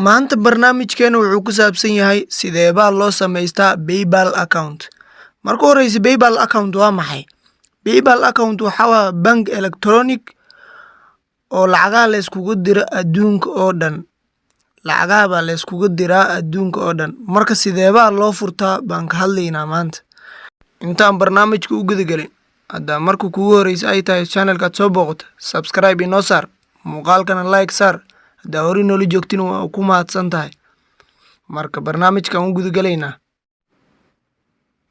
Maanta barnaamijkeena wuxuu ku saabsan yahay sidee baa loo samaystaa PayPal account. Marka horeysa, PayPal account waa maxay? PayPal account waxaa waa bank electronic oo lacagaha la iskugu diro adduunka oo dhan. Lacagaha baa la iskugu diraa adduunka oo dhan. Marka sidee baa loo furtaa baan ka hadlaynaa maanta. Intaan barnaamijka u guda gelin, hadda marka kugu horeysa ay tahay channelkaad soo booqato, subscribe inoo saar, muuqaalkana like saar. Haddaa hore noola joogtin, waa ku mahadsan tahay. Marka barnaamijkan u guda gelaynaa.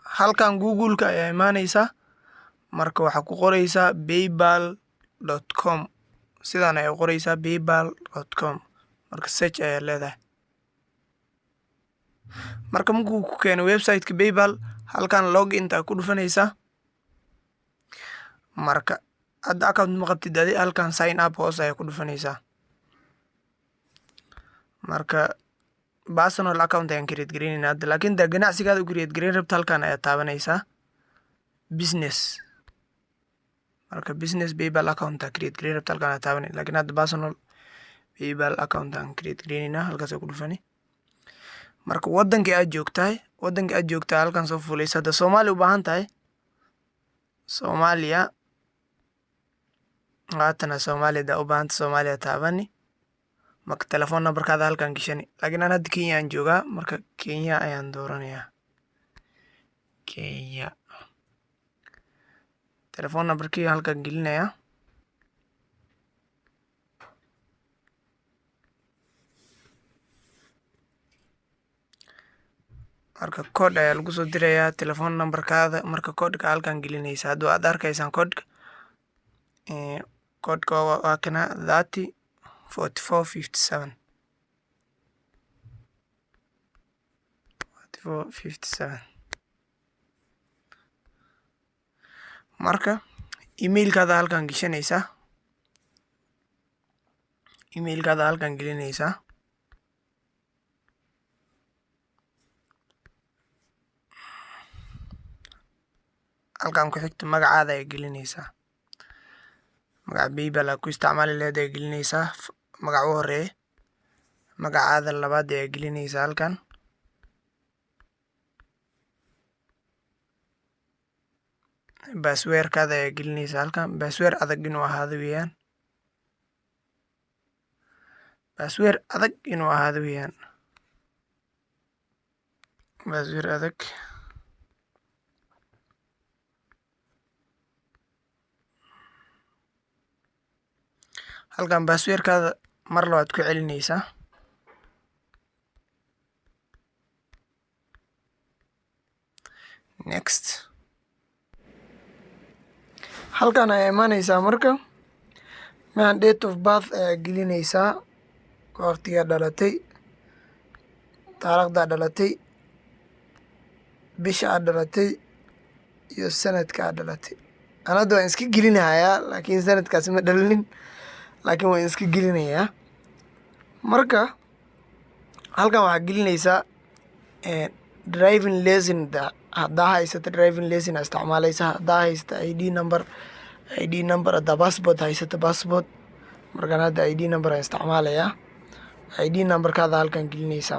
Halkan Google-ka ayaa imaaneysaa. Marka waxaa ku qoreysaa paypal.com. Sidaan ayaa qoreysaa, paypal.com. Marka search ayaa leedahay. Marka markuu ku keeno website-ka PayPal, halkan login taa ku dhufanaysaa. Marka hadda account ma qabtid adi, halkan sign up hoos ayaa ku dhufanaysaa. Marka personal account ayaan create gareynayna hadda, laakiin daa ganacsigaada u create gareyn rabto, halkan ayaa taabanaysaa, business. Marka business PayPal account aa create gareyn rabto, halkan ayaa taabanay, laakiin hadda personal PayPal account aan create gareynaynaa, halkaas ayaa ku dhufani. Marka wadankii aad joogtahay, wadankii aad joogtahay halkan soo fuulaysa. Hadda Soomaali u baahan tahay, Soomaaliya haatana. Soomaaliya hadaa u baahanta, Soomaaliya taabani. Marka telephone numberkaada halkan gishani, laakiin aan hadda Kenya aan joogaa, marka Kenya ayaan dooranayaa. Kenya telephone numberkii halkan gelinayaa. Marka code ayaa lagu soo dirayaa telephone numberkaada. Marka codeka halkan gelinaysa. Hadda waad arkaysaan codeka. Codeka waa kana, 30 44 57, 44 57. Marka emailkaada halkan geshanaysaa, emailkaada halkan gelinaysaa. Halkan ku xigta magacaada ayaa gelinaysaa, magaca PayPal aa ku isticmaali lahayd ayaa gelinaysaa, magaca u horeeya. Magacaada labaad ayaa gelinaysaa halkan. Passwordkaada ayaa gelinaysaa halkan. Password adag inuu ahaado weeyaan, password adag inuu ahaado weeyaan, password adag. Halkan passwordkaada mar labaad ku celinaysaa. Next, halkan ayaa imaanaysaa. Marka maxan date of birth ayaa gelinaysaa, waqtigaa dhalatay, taariikhdaa dhalatay, bisha aad dhalatay iyo sanadka aad dhalatay. An hadda waan iska gelinayaa, laakiin sanadkaasi ma dhalinin, laakiin waan iska gelinayaa. Marka halkan waxaa gelinaysaa driving license. Haddaa haysato driving license aa isticmaaleysaa, haddaa haysato ID number, ID number, haddaa passport haysato, passport. Markaan hadda ID number aan isticmaalayaa. ID numberkaada halkan gelinaysaa.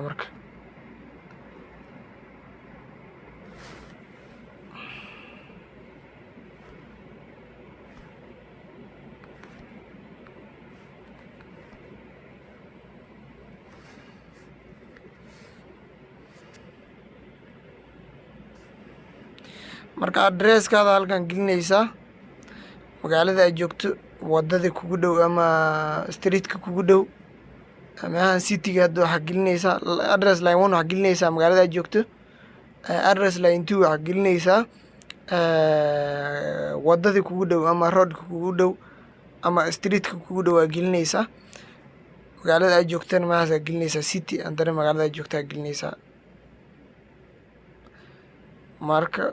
Marka addresskaada halkan gelinaysaa, magaalada aad joogto, wadada kugu dhow ama streetka kugu dhow ama cityga. Hadda waxaa gelinaysaa address line one, waxaa gelinaysaa magaalada aad joogto. Address line two waxaa gelinaysaa wadadii kugu dhow ama roadka kugu dhow ama streetka kugu dhow aa gelinaysaa. Magaalada aad joogtana mahaasaa gelinaysaa, city. Haddana magaalada aad joogtaa gelinaysaa. Marka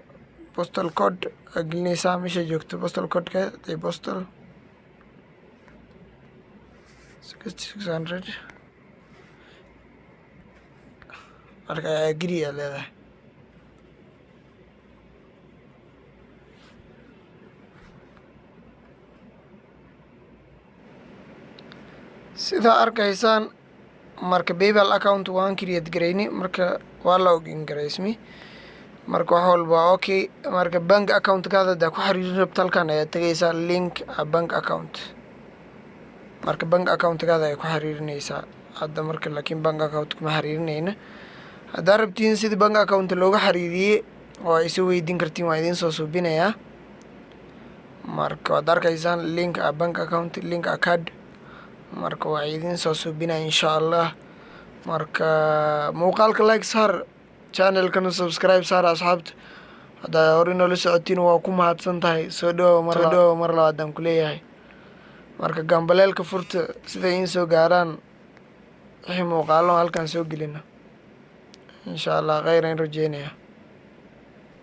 postal code aa gelinaysaa, meesha joogto postal codeka the postal 6600. Marka agree aa leedahay. Sidaa arkaysaan, Marka PayPal account waan create garayni, marka waa login garaysmi, marka wax walba waa okay. Marka bank account-kaada hadaa ku xiriirin rabto, halkan ayaad tegaysaa, link a bank account. Marka bank account-kaada ay ku xiriirinaysaa hadda. Marka laakiin bank account kuma xiriirinayna. Haddaa rabtiin sidii bank account looga xiriiriyey, waa isu weydiin kartiin, waa idiin soo suubinayaa. Marka waad arkaysaan, link a bank account, link a card. Marka waa idiin soo suubinaya, insha Allah. Marka muuqaalka like saar, channelkana subscribe saar. Asxaabta, haddaa hore noola socotiin, waa ku mahadsan tahay. Soo dhawow mar, soo dhawow mar labaad aan kuleeyahay. Marka gambaleelka furta siday iin soo gaaraan wixii muuqaalo halkan soo gelina, insha Allah. Kheyr aan rajeynaya.